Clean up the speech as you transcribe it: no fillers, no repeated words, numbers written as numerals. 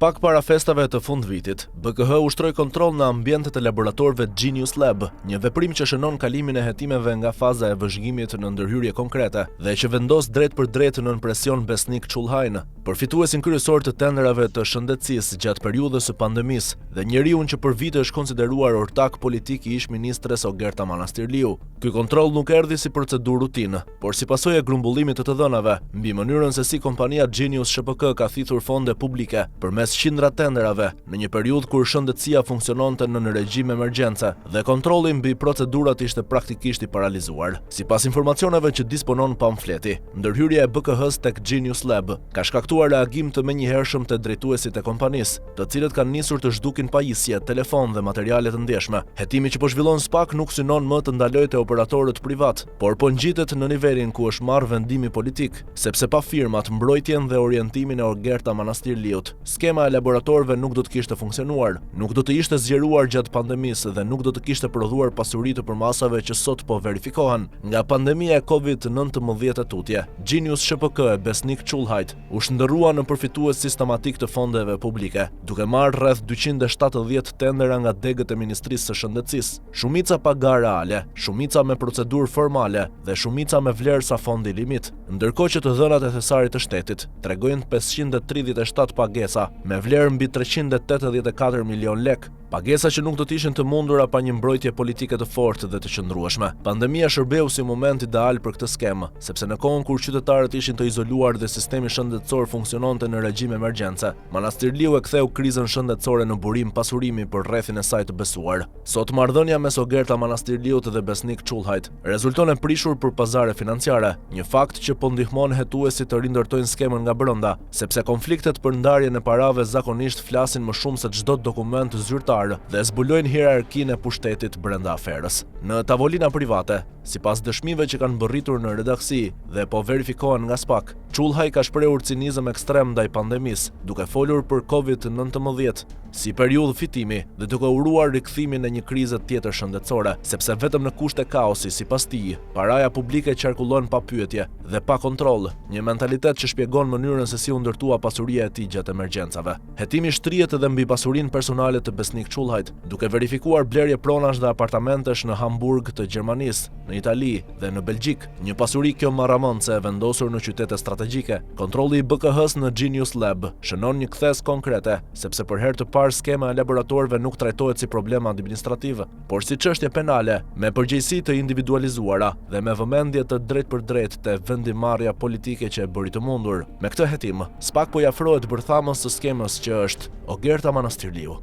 Pak para festave të fundvitit, BKH ushtroi kontroll në ambientet e laboratorëve Genius Lab, një veprim që shënon kalimin e hetimeve nga faza e vëzhgimit në ndërhyrje konkrete dhe që vendos drejtpërdrejt nën presion Besnik Çullhajn, përfituesin kryesor të tenderave të shëndetësisë gjatë periudhës së pandemisë dhe njeriun që për vite është konsideruar ortak politik i ish-ministres Ogerta Manastirliu. Ky kontroll nuk erdhi si procedurë rutinë, por si pasojë e grumbullimit të të dhënave mbi mënyrën se si kompania Genius SHPK ka thithur fonde publike përmes qindra tenderave në një periudhë kur shëndetësia funksiononte nën regjim emergjence dhe kontrolli mbi procedurat ishte praktikisht i paralizuar. Sipas informacioneve që disponon Pamfleti, ndërhyrja e BKH-së tek Genius Lab ka shkaktuar reagim të menjëhershëm te drejtuesit e kompanisë, të cilët kanë nisur të zhdukin pajisje, telefon dhe materiale të ndjeshme. Hetimi që po zhvillon SPAK nuk synon më të ndalojë te operatorët privatë, por po ngjitet në nivelin ku është marrë vendimi politik, sepse pa firmat, mbrojtjen dhe orientimin e Ogerta Manastirliut, skema e laboratorëve nuk do të kishte funksionuar, nuk do të ishte zgjeruar gjatë pandemisë dhe nuk do të kishte prodhuar pasuri të përmasave që sot po verifikohen. Nga pandemia e Covid 19 e tutje, Genius SHPK e Besnik Çullhajt u shndërrua në përfitues sistematik të fondeve publike, duke marrë rreth 270 tendera nga degët e Ministrisë së Shëndetësisë, shumica pa garë reale, shumica me procedurë formale dhe shumica me vlerë sa fondi limit, ndërkohë që të dhënat e Thesarit të Shtetit tregojnë 537 pagesa me vlerë mbi 384 milionë lekë, Pagesa që nuk do të ishin të mundura pa një mbrojtje politike të fortë dhe të qëndrueshme. Pandemia shërbeu si moment ideal për këtë skemë, sepse në kohën kur qytetarët ishin të izoluar dhe sistemi shëndetësor funksiononte në regjim emergjence, Manastirliu e ktheu krizën shëndetësore në burim pasurimi për rrethin e saj të besuar. Sot marrëdhënia mes Ogerta Manastirliut dhe Besnik Çullhajt rezulton e prishur për pazare financiare, një fakt që po ndihmon hetuesit të rindërtojnë skemën nga brenda, sepse konfliktet për ndarjen e parave zakonisht flasin më shumë se çdo dokument zyrtar dhe zbulojnë hierarkinë e pushtetit brenda aferës. Në tavolina private, sipas dëshmive që kanë mbërritur në redaksi dhe po verifikohen nga SPAK, Çullhaj ka shprehur cinizëm ekstrem ndaj pandemisë, duke folur për Covid-19 si periudhë fitimi dhe duke uruar rikthimin e një krize tjetër shëndetësore, sepse vetëm në kushte kaosi, sipas tij, paraja publike qarkullon pa pyetje dhe pa kontroll, një mentalitet që shpjegon mënyrën se si u ndërtua pasuria e tij gjatë emergjencave. Hetimi shtrihet edhe mbi pasurinë personale të Besnik Çullhajt, duke verifikuar blerje pronash dhe apartamentesh në Hamburg të Gjermanisë, në Itali dhe në Belgjikë, një pasuri kjo marramendëse e vendosur në qytete strategjike. Kontrolli i BKH-së në Genius Lab shënon një kthesë konkrete, sepse për herë të parë skema e laboratorëve nuk trajtohet si problem administrativ, por si çështje penale, me përgjegjësi të individualizuara dhe me vëmendje të drejtpërdrejtë te vendimmarrja politike që e bëri të mundur. Me këtë hetim, SPAK po i afrohet bërthamës së skemës që është Ogerta Manastirliu.